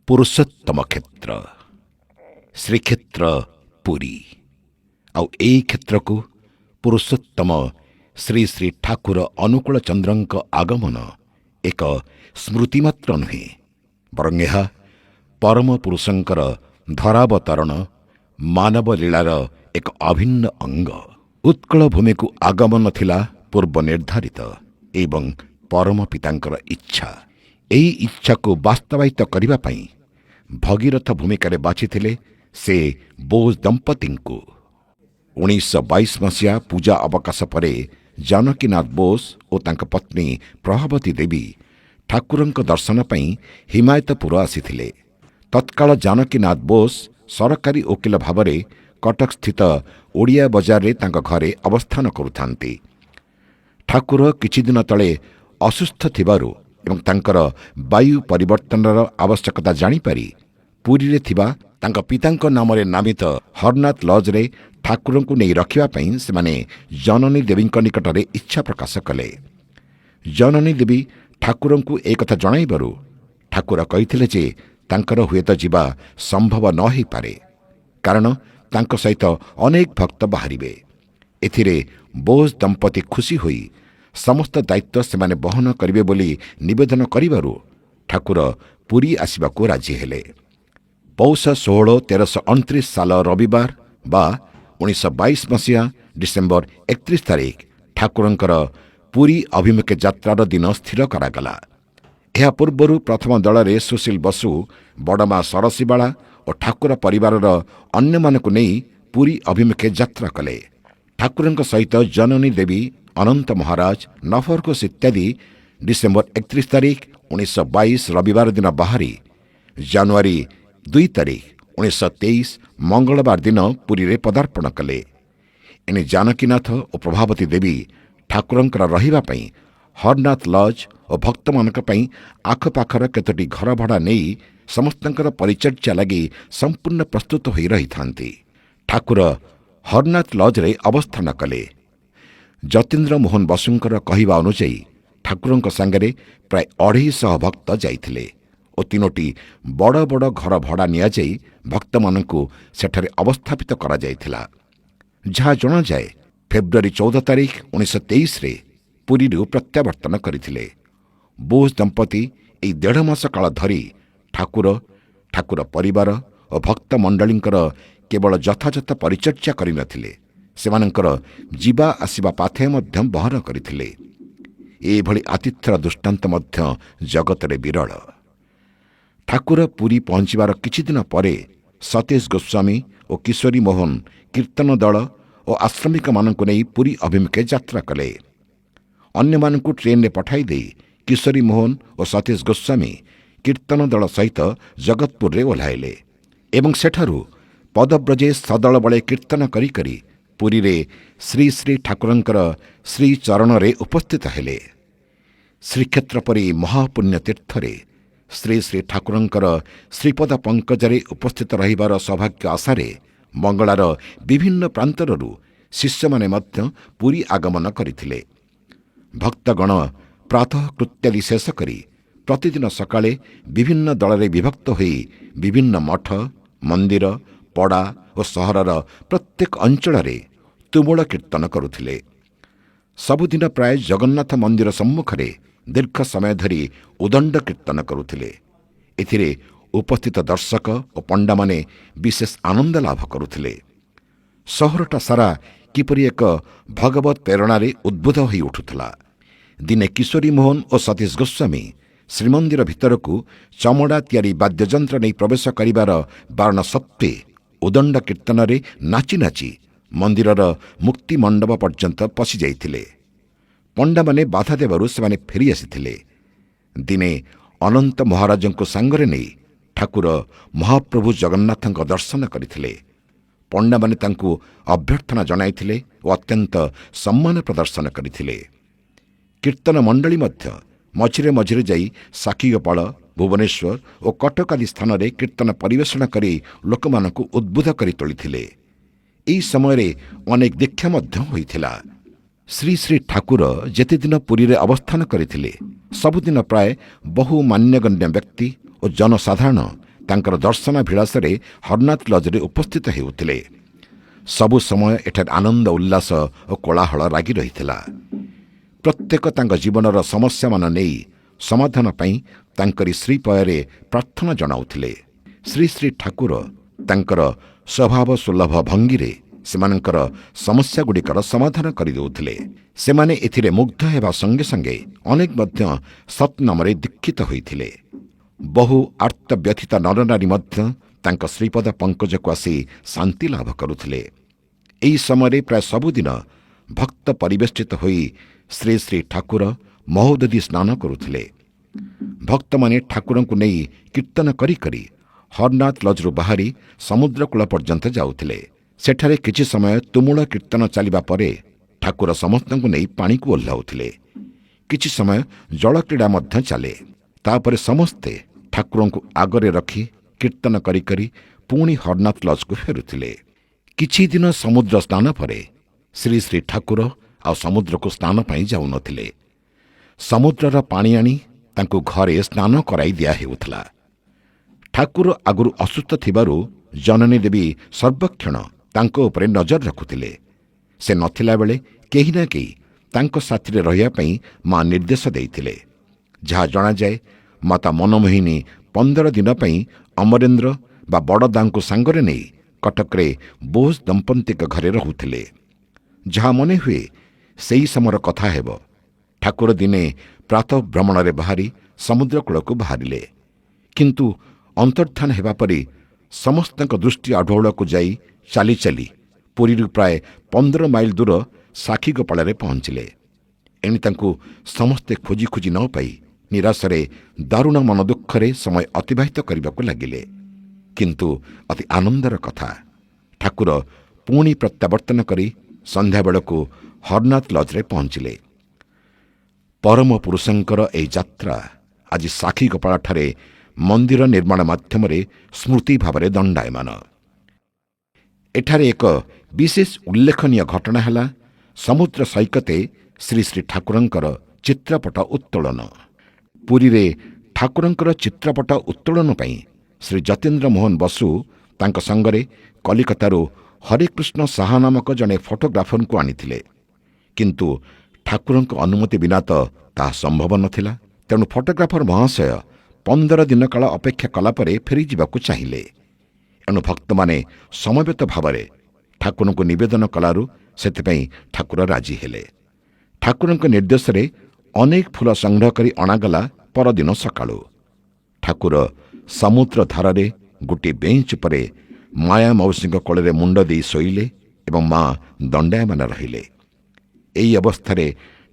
ପୁରୁଷୋତ୍ତମ କ୍ଷେତ୍ର ଶ୍ରୀକ୍ଷେତ୍ର ପୁରୀ। ଆଉ ଏଇ କ୍ଷେତ୍ରକୁ ପୁରୁଷୋତ୍ତମ ଶ୍ରୀ ଶ୍ରୀ ଠାକୁର ଅନୁକୂଳ ଚନ୍ଦ୍ରଙ୍କ ଆଗମନ ଏକ ସ୍ମୃତି ମାତ୍ର ନୁହେଁ, ବରଂ ଏହା ପରମ ପୁରୁଷଙ୍କର ଧରାବତରଣ, ମାନବ ଲୀଳାର ଏକ ଅଭିନ୍ନ ଅଙ୍ଗ। ଉତ୍କଳ ଭୂମିକୁ ଆଗମନ ଥିଲା ପୂର୍ବ ନିର୍ଦ୍ଧାରିତ ଏବଂ ପରମ ପିତାଙ୍କର ଇଚ୍ଛା। ଏହି ଇଚ୍ଛାକୁ ବାସ୍ତବାୟିତ କରିବା ପାଇଁ ଭଗୀରଥ ଭୂମିକାରେ ବାଛିଥିଲେ ସେ ବୋଷ ଦମ୍ପତିଙ୍କୁ। 1922 ମସିହା ପୂଜା ଅବକାଶ ପରେ ଜାନକୀନାଥ ବୋଷ ଓ ତାଙ୍କ ପତ୍ନୀ ପ୍ରଭାବତୀ ଦେବୀ ଠାକୁରଙ୍କ ଦର୍ଶନ ପାଇଁ ହିମାୟତପୁର ଆସିଥିଲେ। ତତ୍କାଳ ଜାନକୀନାଥ ବୋଷ ସରକାରୀ ଓକିଲ ଭାବରେ କଟକସ୍ଥିତ ଓଡ଼ିଆ ବଜାରରେ ତାଙ୍କ ଘରେ ଅବସ୍ଥାନ କରୁଥାନ୍ତି। ଠାକୁର କିଛିଦିନ ତଳେ ଅସୁସ୍ଥ ଥିବାରୁ ଏବଂ ତାଙ୍କର ବାୟୁ ପରିବର୍ତ୍ତନର ଆବଶ୍ୟକତା ଜାଣିପାରି ପୁରୀରେ ଥିବା ତାଙ୍କ ପିତାଙ୍କ ନାମରେ ନାମିତ ହରନାଥ ଲଜ୍ରେ ଠାକୁରଙ୍କୁ ନେଇ ରଖିବା ପାଇଁ ସେମାନେ ଜନନୀ ଦେବୀଙ୍କ ନିକଟରେ ଇଚ୍ଛା ପ୍ରକାଶ କଲେ। ଜନନୀ ଦେବୀ ଠାକୁରଙ୍କୁ ଏ କଥା ଜଣାଇବାରୁ ଠାକୁର କହିଥିଲେ ଯେ ତାଙ୍କର ହୁଏତ ଯିବା ସମ୍ଭବ ନ ହୋଇପାରେ, କାରଣ ତାଙ୍କ ସହିତ ଅନେକ ଭକ୍ତ ବାହାରିବେ। ଏଥିରେ ବୋଷ ଦମ୍ପତି ଖୁସି ହୋଇ ସମସ୍ତ ଦାୟିତ୍ୱ ସେମାନେ ବହନ କରିବେ ବୋଲି ନିବେଦନ କରିବାରୁ ଠାକୁର ପୁରୀ ଆସିବାକୁ ରାଜି ହେଲେ। ପୌଷ 16, 1329 ସାଲ ରବିବାର ବା 1922 ମସିହା ଡିସେମ୍ବର 31 ତାରିଖ ଠାକୁରଙ୍କର ପୁରୀ ଅଭିମୁଖେ ଯାତ୍ରାର ଦିନ ସ୍ଥିର କରାଗଲା। ଏହା ପୂର୍ବରୁ ପ୍ରଥମ ଦଳରେ ସୁଶୀଲ ବସୁ, ବଡ଼ମା ସରସୀବାଳା ଓ ଠାକୁର ପରିବାରର ଅନ୍ୟମାନଙ୍କୁ ନେଇ ପୁରୀ ଅଭିମୁଖେ ଯାତ୍ରା କଲେ। ଠାକୁରଙ୍କ ସହିତ ଜନନୀ ଦେବୀ, ଅନନ୍ତ ମହାରାଜ, ନଫର ଘୋଷ ଇତ୍ୟାଦି ଡିସେମ୍ବର 31 ତାରିଖ 1922 ରବିବାର ଦିନ ବାହାରି ଜାନୁଆରୀ 2 ତାରିଖ 1923 ମଙ୍ଗଳବାର ଦିନ ପୁରୀରେ ପଦାର୍ପଣ କଲେ। ଏଣେ ଜାନକୀନାଥ ଓ ପ୍ରଭାବତୀ ଦେବୀ ଠାକୁରଙ୍କର ରହିବା ପାଇଁ ହରନାଥ ଲଜ୍ ଓ ଭକ୍ତମାନଙ୍କ ପାଇଁ ଆଖପାଖର କେତୋଟି ଘର ଭଡ଼ା ନେଇ ସମସ୍ତଙ୍କର ପରିଚର୍ଯା ଲାଗି ସମ୍ପୂର୍ଣ୍ଣ ପ୍ରସ୍ତୁତ ହୋଇ ରହିଥାନ୍ତି। ଠାକୁର ହରନାଥ ଲଜ୍ରେ ଅବସ୍ଥାନ କଲେ। ଯତୀନ୍ଦ୍ର ମୋହନ ବସୁଙ୍କର କହିବା ଅନୁଯାୟୀ ଠାକୁରଙ୍କ ସାଙ୍ଗରେ ପ୍ରାୟ 250 ଭକ୍ତ ଯାଇଥିଲେ ଓ ତିନୋଟି ବଡ଼ ବଡ଼ ଘର ଭଡ଼ା ନିଆଯାଇ ଭକ୍ତମାନଙ୍କୁ ସେଠାରେ ଅବସ୍ଥାପିତ କରାଯାଇଥିଲା। ଯାହା ଜଣାଯାଏ, ଫେବୃଆରୀ 14 ତାରିଖ 1923ରେ ପୁରୀରୁ ପ୍ରତ୍ୟାବର୍ତ୍ତନ କରିଥିଲେ। ବୋଷ ଦମ୍ପତି ଏହି ଦେଢ଼ ମାସ କାଳ ଧରି ଠାକୁର, ଠାକୁର ପରିବାର ଓ ଭକ୍ତମଣ୍ଡଳୀଙ୍କର କେବଳ ଯଥାଯଥ ପରିଚର୍ଯା କରିନଥିଲେ, ସେମାନଙ୍କର ଯିବା ଆସିବା ପାଥେୟ ମଧ୍ୟ ବହନ କରିଥିଲେ। ଏଭଳି ଆତିଥ୍ୟର ଦୃଷ୍ଟାନ୍ତ ମଧ୍ୟ ଜଗତରେ ବିରଳ। ଠାକୁର ପୁରୀ ପହଞ୍ଚିବାର କିଛିଦିନ ପରେ ସତୀଶ ଗୋସ୍ୱାମୀ ଓ କିଶୋରୀ ମୋହନ କୀର୍ତ୍ତନ ଦଳ ଓ ଆଶ୍ରମିକମାନଙ୍କୁ ନେଇ ପୁରୀ ଅଭିମୁଖେ ଯାତ୍ରା କଲେ। ଅନ୍ୟମାନଙ୍କୁ ଟ୍ରେନ୍ରେ ପଠାଇ ଦେଇ କିଶୋରୀ ମୋହନ ଓ ସତୀଶ ଗୋସ୍ୱାମୀ କୀର୍ତ୍ତନ ଦଳ ସହିତ ଜଗତପୁରରେ ଓହ୍ଲାଇଲେ ଏବଂ ସେଠାରୁ ପଦବ୍ରଜେ ସଦଳ ବଳେ କୀର୍ତ୍ତନ କରି କରି ପୁରୀରେ ଶ୍ରୀ ଶ୍ରୀ ଠାକୁରଙ୍କର ଶ୍ରୀଚରଣରେ ଉପସ୍ଥିତ ହେଲେ। ଶ୍ରୀକ୍ଷେତ୍ର ପରି ମହାପୁଣ୍ୟ ତୀର୍ଥରେ ଶ୍ରୀ ଶ୍ରୀ ଠାକୁରଙ୍କର ଶ୍ରୀପଦ ପଙ୍କଜରେ ଉପସ୍ଥିତ ରହିବାର ସୌଭାଗ୍ୟ ଆଶାରେ ବଙ୍ଗଳାର ବିଭିନ୍ନ ପ୍ରାନ୍ତରରୁ ଶିଷ୍ୟମାନେ ମଧ୍ୟ ପୁରୀ ଆଗମନ କରିଥିଲେ। ଭକ୍ତଗଣ ପ୍ରାତଃ କୃତ୍ୟାଦି ଶେଷ କରି ପ୍ରତିଦିନ ସକାଳେ ବିଭିନ୍ନ ଦଳରେ ବିଭକ୍ତ ହୋଇ ବିଭିନ୍ନ ମଠ, ମନ୍ଦିର, ପଡ଼ା ଓ ସହରର ପ୍ରତ୍ୟେକ ଅଞ୍ଚଳରେ ତୁମୁଳ କୀର୍ତ୍ତନ କରୁଥିଲେ। ସବୁଦିନ ପ୍ରାୟ ଜଗନ୍ନାଥ ମନ୍ଦିର ସମ୍ମୁଖରେ ଦୀର୍ଘ ସମୟ ଧରି ଉଦଣ୍ଡ କୀର୍ତ୍ତନ କରୁଥିଲେ। ଏଥିରେ ଉପସ୍ଥିତ ଦର୍ଶକ ଓ ପଣ୍ଡାମାନେ ବିଶେଷ ଆନନ୍ଦ ଲାଭ କରୁଥିଲେ। ସହରଟା ସାରା କିପରି ଏକ ଭଗବତ ପ୍ରେରଣାରେ ଉଦ୍ବୁଦ୍ଧ ହୋଇ ଉଠୁଥିଲା। ଦିନେ କିଶୋରୀ ମୋହନ ଓ ସତୀଶ ଗୋସ୍ୱାମୀ ଶ୍ରୀମନ୍ଦିର ଭିତରକୁ ଚମଡ଼ା ତିଆରି ବାଦ୍ୟଯନ୍ତ୍ର ନେଇ ପ୍ରବେଶ କରିବାର ବାରଣ ସତ୍ତ୍ୱେ ଉଦଣ୍ଡ କୀର୍ତ୍ତନରେ ନାଚି ନାଚି ମନ୍ଦିରର ମୁକ୍ତି ମଣ୍ଡପ ପର୍ଯ୍ୟନ୍ତ ପଶିଯାଇଥିଲେ। ପଣ୍ଡାମାନେ ବାଧା ଦେବାରୁ ସେମାନେ ଫେରିଆସିଥିଲେ। ଦିନେ ଅନନ୍ତ ମହାରାଜଙ୍କୁ ସାଙ୍ଗରେ ନେଇ ଠାକୁର ମହାପ୍ରଭୁ ଜଗନ୍ନାଥଙ୍କ ଦର୍ଶନ କରିଥିଲେ। ପଣ୍ଡାମାନେ ତାଙ୍କୁ ଅଭ୍ୟର୍ଥନା ଜଣାଇଥିଲେ ଓ ଅତ୍ୟନ୍ତ ସମ୍ମାନ ପ୍ରଦର୍ଶନ କରିଥିଲେ। କୀର୍ତ୍ତନ ମଣ୍ଡଳୀ ମଧ୍ୟ ମଝିରେ ମଝିରେ ଯାଇ ସାକ୍ଷୀଗୋପାଳ, ଭୁବନେଶ୍ୱର ଓ କଟକ ଆଦି ସ୍ଥାନରେ କୀର୍ତ୍ତନ ପରିବେଷଣ କରି ଲୋକମାନଙ୍କୁ ଉଦ୍ବୁଦ୍ଧ କରି ତୋଳିଥିଲେ। ଏହି ସମୟରେ ଅନେକ ଦୀକ୍ଷା ମଧ୍ୟ ହୋଇଥିଲା। ଶ୍ରୀ ଶ୍ରୀ ଠାକୁର ଯେତେଦିନ ପୁରୀରେ ଅବସ୍ଥାନ କରିଥିଲେ, ସବୁଦିନ ପ୍ରାୟ ବହୁ ମାନ୍ୟଗଣ୍ୟ ବ୍ୟକ୍ତି ଓ ଜନସାଧାରଣ ତାଙ୍କର ଦର୍ଶନାଭିଳାଷରେ ହରନାଥ ଲଜରେ ଉପସ୍ଥିତ ହେଉଥିଲେ। ସବୁ ସମୟ ଏଠାରେ ଆନନ୍ଦ ଉଲ୍ଲାସ ଓ କୋଳାହଳ ଲାଗି ରହିଥିଲା। ପ୍ରତ୍ୟେକ ତାଙ୍କ ଜୀବନର ସମସ୍ୟାମାନ ନେଇ ସମାଧାନ ପାଇଁ ତାଙ୍କରି ଶ୍ରୀପୟରେ ପ୍ରାର୍ଥନା ଜଣାଉଥିଲେ। ଶ୍ରୀ ଶ୍ରୀ ଠାକୁର ତାଙ୍କର ସ୍ୱଭାବ ସୁଲଭ ଭଙ୍ଗୀରେ ସେମାନଙ୍କର ସମସ୍ୟାଗୁଡ଼ିକର ସମାଧାନ କରିଦେଉଥିଲେ। ସେମାନେ ଏଥିରେ ମୁଗ୍ଧ ହେବା ସଙ୍ଗେ ସଙ୍ଗେ ଅନେକ ମଧ୍ୟ ସତ୍ନାମରେ ଦୀକ୍ଷିତ ହୋଇଥିଲେ। ବହୁ ଆର୍ତ୍ତବ୍ୟଥିତ ନରନାରୀ ମଧ୍ୟ ତାଙ୍କ ଶ୍ରୀପଦ ପଙ୍କଜକୁ ଆସି ଶାନ୍ତି ଲାଭ କରୁଥିଲେ। ଏହି ସମୟରେ ପ୍ରାୟ ସବୁଦିନ ଭକ୍ତ ପରିବେଷ୍ଟିତ ହୋଇ ଶ୍ରୀ ଶ୍ରୀ ଠାକୁର ମହୋଦଧି ସ୍ନାନ କରୁଥିଲେ। ଭକ୍ତମାନେ ଠାକୁରଙ୍କୁ ନେଇ କୀର୍ତ୍ତନ କରି କରି ହରନାଥ ଲଜରୁ ବାହାରି ସମୁଦ୍ରକୂଳ ପର୍ଯ୍ୟନ୍ତ ଯାଉଥିଲେ। ସେଠାରେ କିଛି ସମୟ ତୁମୁଳ କୀର୍ତ୍ତନ ଚାଲିବା ପରେ ଠାକୁର ସମସ୍ତଙ୍କୁ ନେଇ ପାଣିକୁ ଓହ୍ଲାଉଥିଲେ। କିଛି ସମୟ ଜଳକ୍ରୀଡ଼ା ମଧ୍ୟ ଚାଲେ। ତାପରେ ସମସ୍ତେ ଠାକୁରଙ୍କୁ ଆଗରେ ରଖି କୀର୍ତ୍ତନ କରି କରି ପୁଣି ହରନାଥ ଲଜକୁ ଫେରୁଥିଲେ। କିଛି ଦିନ ସମୁଦ୍ର ସ୍ନାନ ପରେ ଶ୍ରୀ ଶ୍ରୀ ଠାକୁର ଆଉ ସମୁଦ୍ରକୁ ସ୍ନାନ ପାଇଁ ଯାଉନଥିଲେ। ସମୁଦ୍ରର ପାଣି ଆଣି ତାଙ୍କୁ ଘରେ ସ୍ନାନ କରାଇ ଦିଆ ହେଉଥିଲା। ଠାକୁର ଆଗରୁ ଅସୁସ୍ଥ ଥିବାରୁ ଜନନୀ ଦେବୀ ସର୍ବକ୍ଷଣ ତାଙ୍କ ଉପରେ ନଜର ରଖୁଥିଲେ। ସେ ନଥିଲା ବେଳେ କେହି ନା କେହି ତାଙ୍କ ସାଥିରେ ରହିବା ପାଇଁ ମା ନିର୍ଦ୍ଦେଶ ଦେଇଥିଲେ। ଯାହା ଜଣାଯାଏ, ମାତା ମନମୋହିନୀ 15 ଦିନ ପାଇଁ ଅମରେନ୍ଦ୍ର ବା ବଡ଼ଦାଙ୍କୁ ସାଙ୍ଗରେ ନେଇ କଟକରେ ବୋଷ ଦମ୍ପତିଙ୍କ ଘରେ ରହୁଥିଲେ। ଯାହା ମନେ ହୁଏ, ସେହି ସମୟର କଥା ହେବ। ଠାକୁର ଦିନେ ପ୍ରାତଃ ଭ୍ରମଣରେ ବାହାରି ସମୁଦ୍ରକୂଳକୁ ବାହାରିଲେ, କିନ୍ତୁ ଅନ୍ତର୍ଦ୍ଧାନ ହେବା ପରି ସମସ୍ତଙ୍କ ଦୃଷ୍ଟି ଆଢ଼ୁଆଳକୁ ଯାଇ ଚାଲି ଚାଲି ପୁରୀରୁ ପ୍ରାୟ 15 ମାଇଲ ଦୂର ସାକ୍ଷୀଗୋପାଳରେ ପହଞ୍ଚିଲେ। ଏଣି ତାଙ୍କୁ ସମସ୍ତେ ଖୋଜି ଖୋଜି ନ ପାଇ ନିରାଶରେ ଦାରୁଣ ମନ ଦୁଃଖରେ ସମୟ ଅତିବାହିତ କରିବାକୁ ଲାଗିଲେ। କିନ୍ତୁ ଅତି ଆନନ୍ଦର କଥା, ଠାକୁର ପୁଣି ପ୍ରତ୍ୟାବର୍ତ୍ତନ କରି ସନ୍ଧ୍ୟାବେଳକୁ ହରନାଥ ଲଜରେ ପହଞ୍ଚିଲେ। ପରମ ପୁରୁଷଙ୍କର ଏହି ଯାତ୍ରା ଆଜି ସାକ୍ଷୀଗୋପାଳଠାରେ ମନ୍ଦିର ନିର୍ମାଣ ମାଧ୍ୟମରେ ସ୍ମୃତି ଭାବରେ ଦଣ୍ଡାୟମାନ। ଏଠାରେ ଏକ ବିଶେଷ ଉଲ୍ଲେଖନୀୟ ଘଟଣା ହେଲା ସମୁଦ୍ର ସୈକତେ ଶ୍ରୀ ଶ୍ରୀ ଠାକୁରଙ୍କର ଚିତ୍ରପଟ ଉତ୍ତୋଳନ। ପୁରୀରେ ଠାକୁରଙ୍କର ଚିତ୍ରପଟ ଉତ୍ତୋଳନ ପାଇଁ ଶ୍ରୀ ଯତୀନ୍ଦ୍ର ମୋହନ ବସୁ ତାଙ୍କ ସଙ୍ଗରେ କଲିକତାରୁ ହରେକୃଷ୍ଣ ସାହା ନାମକ ଜଣେ ଫଟୋଗ୍ରାଫରଙ୍କୁ ଆଣିଥିଲେ। କିନ୍ତୁ ଠାକୁରଙ୍କ ଅନୁମତି ବିନା ତ ତାହା ସମ୍ଭବ ନଥିଲା। ତେଣୁ ଫଟୋଗ୍ରାଫର ମହାଶୟ 15 ଦିନ କାଳ ଅପେକ୍ଷା କଲା ପରେ ଫେରିଯିବାକୁ ଚାହିଁଲେ। ଏଣୁ ଭକ୍ତମାନେ ସମବେତ ଭାବରେ ଠାକୁରଙ୍କୁ ନିବେଦନ କଲାରୁ ସେଥିପାଇଁ ଠାକୁର ରାଜି ହେଲେ। ଠାକୁରଙ୍କ ନିର୍ଦ୍ଦେଶରେ ଅନେକ ଫୁଲ ସଂଗ୍ରହ କରି ଅଣାଗଲା। ପରଦିନ ସକାଳୁ ଠାକୁର ସମୁଦ୍ର ଧାରରେ ଗୋଟିଏ ବେଞ୍ଚ ଉପରେ ମାୟା ମାଉସୀଙ୍କ କୋଳରେ ମୁଣ୍ଡ ଦେଇ ଶୋଇଲେ ଏବଂ ମା ଦଣ୍ଡାୟମାନ ରହିଲେ। ଏହି ଅବସ୍ଥାରେ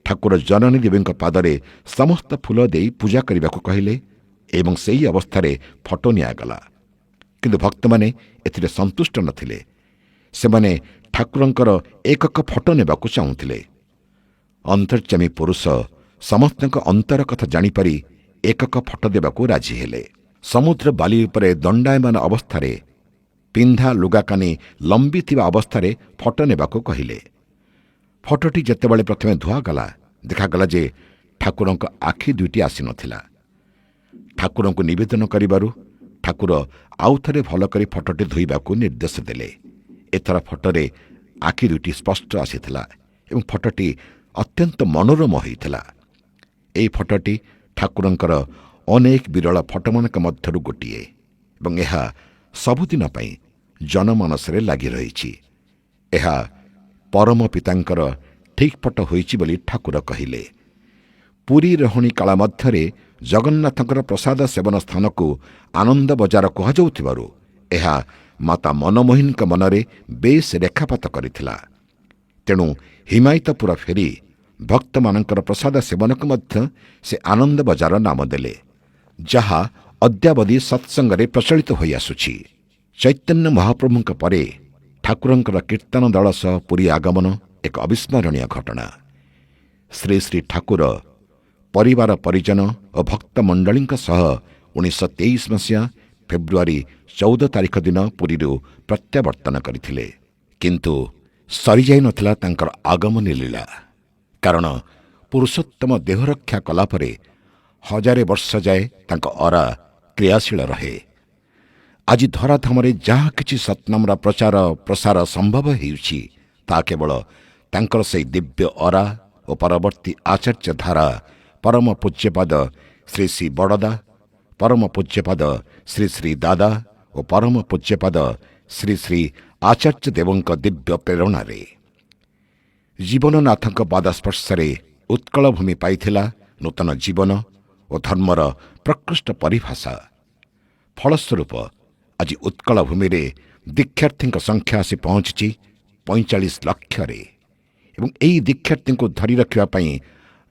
ଠାକୁର ଜନନୀ ଦେବୀଙ୍କ ପାଦରେ ସମସ୍ତ ଫୁଲ ଦେଇ ପୂଜା କରିବାକୁ କହିଲେ ଏବଂ ସେହି ଅବସ୍ଥାରେ ଫଟୋ ନିଆଗଲା। କିନ୍ତୁ ଭକ୍ତମାନେ ଏଥିରେ ସନ୍ତୁଷ୍ଟ ନଥିଲେ। ସେମାନେ ଠାକୁରଙ୍କର ଏକକ ଫଟୋ ନେବାକୁ ଚାହୁଁଥିଲେ। ଅନ୍ତର୍ଯାମୀ ପୁରୁଷ ସମସ୍ତଙ୍କ ଅନ୍ତର କଥା ଜାଣିପାରି ଏକକ ଫଟୋ ଦେବାକୁ ରାଜି ହେଲେ। ସମୁଦ୍ର ବାଲି ଉପରେ ଦଣ୍ଡାୟମାନ ଅବସ୍ଥାରେ ପିନ୍ଧା ଲୁଗାକାନି ଲମ୍ବିଥିବା ଅବସ୍ଥାରେ ଫଟୋ ନେବାକୁ କହିଲେ। ଫଟୋଟି ଯେତେବେଳେ ପ୍ରଥମେ ଧୁଆଗଲା, ଦେଖାଗଲା ଯେ ଠାକୁରଙ୍କ ଆଖି ଦୁଇଟି ଆସିନଥିଲା। ଠାକୁରଙ୍କୁ ନିବେଦନ କରିବାରୁ ଠାକୁର ଆଉ ଥରେ ଭଲ କରି ଫଟୋଟି ଧୋଇବାକୁ ନିର୍ଦ୍ଦେଶ ଦେଲେ। ଏଥର ଫଟୋରେ ଆଖି ଦୁଇଟି ସ୍ପଷ୍ଟ ଆସିଥିଲା ଏବଂ ଫଟୋଟି ଅତ୍ୟନ୍ତ ମନୋରମ ହୋଇଥିଲା। ଏହି ଫଟୋଟି ଠାକୁରଙ୍କର ଅନେକ ବିରଳ ଫଟୋମାନଙ୍କ ମଧ୍ୟରୁ ଗୋଟିଏ ଏବଂ ଏହା ସବୁଦିନ ପାଇଁ ଜନମାନସରେ ଲାଗି ରହିଛି। ଏହା ପରମ ପିତାଙ୍କର ଠିକ୍ ଫଟୋ ହୋଇଛି ବୋଲି ଠାକୁର କହିଲେ। ପୁରୀ ରହଣି କାଳ ମଧ୍ୟରେ ଜଗନ୍ନାଥଙ୍କର ପ୍ରସାଦ ସେବନ ସ୍ଥାନକୁ ଆନନ୍ଦ ବଜାର କୁହାଯାଉଥିବାରୁ ଏହା ମାତା ମନମୋହିନୀଙ୍କ ମନରେ ବେଶ୍ ରେଖାପାତ କରିଥିଲା। ତେଣୁ ହିମାୟିତପୁର ଫେରି ଭକ୍ତମାନଙ୍କର ପ୍ରସାଦ ସେବନକୁ ମଧ୍ୟ ସେ ଆନନ୍ଦ ବଜାର ନାମ ଦେଲେ, ଯାହା ଅଦ୍ୟାବଧି ସତ୍ସଙ୍ଗରେ ପ୍ରଚଳିତ ହୋଇଆସୁଛି। ଚୈତନ୍ୟ ମହାପ୍ରଭୁଙ୍କ ପରେ ଠାକୁରଙ୍କର କୀର୍ତ୍ତନ ଦଳ ସହ ପୁରୀ ଆଗମନ ଏକ ଅବିସ୍ମରଣୀୟ ଘଟଣା। ଶ୍ରୀ ଶ୍ରୀ ଠାକୁର ପରିବାର ପରିଜନ ଓ ଭକ୍ତମଣ୍ଡଳୀଙ୍କ ସହ 1923 ମସିହା ଫେବୃଆରୀ 14 ତାରିଖ ଦିନ ପୁରୀରୁ ପ୍ରତ୍ୟାବର୍ତ୍ତନ କରିଥିଲେ। କିନ୍ତୁ ସରିଯାଇନଥିଲା ତାଙ୍କର ଆଗମନୀ ଲୀଳା। କାରଣ ପୁରୁଷୋତ୍ତମ ଦେହରକ୍ଷା କଲା ପରେ ହଜାରେ ବର୍ଷ ଯାଏ ତାଙ୍କ ଅରା କ୍ରିୟାଶୀଳ ରହେ। ଆଜି ଧରାଧାମରେ ଯାହା କିଛି ସତନାମର ପ୍ରଚାର ପ୍ରସାର ସମ୍ଭବ ହେଉଛି, ତାହା କେବଳ ତାଙ୍କର ସେଇ ଦିବ୍ୟ ଅରା ଓ ପରବର୍ତ୍ତୀ ଆଚାର୍ଯ୍ୟ ଧାରା ପରମ ପୂଜ୍ୟପାଦ ଶ୍ରୀ ଶ୍ରୀ ବଡ଼ଦା, ପରମ ପୂଜ୍ୟପାଦ ଶ୍ରୀ ଶ୍ରୀ ଦାଦା ଓ ପରମ ପୂଜ୍ୟପାଦ ଶ୍ରୀ ଶ୍ରୀ ଆଚାର୍ଯ୍ୟ ଦେବଙ୍କ ଦିବ୍ୟ ପ୍ରେରଣାରେ। ଜୀବନନାଥଙ୍କ ପାଦସ୍ପର୍ଶରେ ଉତ୍କଳ ଭୂମି ପାଇଥିଲା ନୂତନ ଜୀବନ ଓ ଧର୍ମର ପ୍ରକୃଷ୍ଟ ପରିଭାଷା। ଫଳସ୍ୱରୂପ ଆଜି ଉତ୍କଳ ଭୂମିରେ ଦୀକ୍ଷାର୍ଥୀଙ୍କ ସଂଖ୍ୟା ଆସି ପହଞ୍ଚିଛି 45 ଲକ୍ଷରେ ଏବଂ ଏହି ଦୀକ୍ଷାର୍ଥୀଙ୍କୁ ଧରି ରଖିବା ପାଇଁ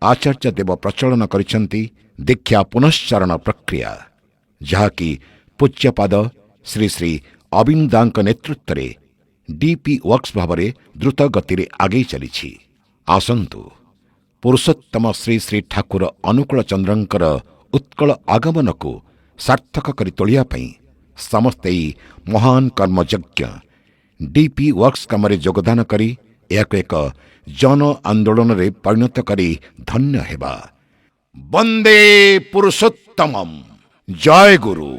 ଆଚାର୍ଯ୍ୟ ଦେବ ପ୍ରଚଳନ କରିଛନ୍ତି ଦୀକ୍ଷା ପୁନଶ୍ଚାରଣ ପ୍ରକ୍ରିୟା, ଯାହାକି ପୂଜ୍ୟପାଦ ଶ୍ରୀ ଶ୍ରୀ ଅବିନ୍ଦାଙ୍କ ନେତୃତ୍ୱରେ ଡିପି ୱାର୍କସ୍ ଭାବରେ ଦ୍ରୁତ ଗତିରେ ଆଗେଇ ଚାଲିଛି। ଆସନ୍ତୁ, ପୁରୁଷୋତ୍ତମ ଶ୍ରୀ ଶ୍ରୀ ଠାକୁର ଅନୁକୂଳ ଚନ୍ଦ୍ରଙ୍କର ଉତ୍କଳ ଆଗମନକୁ ସାର୍ଥକ କରି ତୋଳିବା ପାଇଁ ସମସ୍ତେ ଏହି ମହାନ କର୍ମଯଜ୍ଞ ଡିପି ୱାର୍କସ୍ କାମରେ ଯୋଗଦାନ କରି ଏହାକୁ ଏକ ଜନ ଆନ୍ଦୋଳନରେ ପରିଣତ କରି ଧନ୍ୟ ହେବା। ବନ୍ଦେ ପୁରୁଷୋତ୍ତମମ୍। ଜୟ ଗୁରୁ।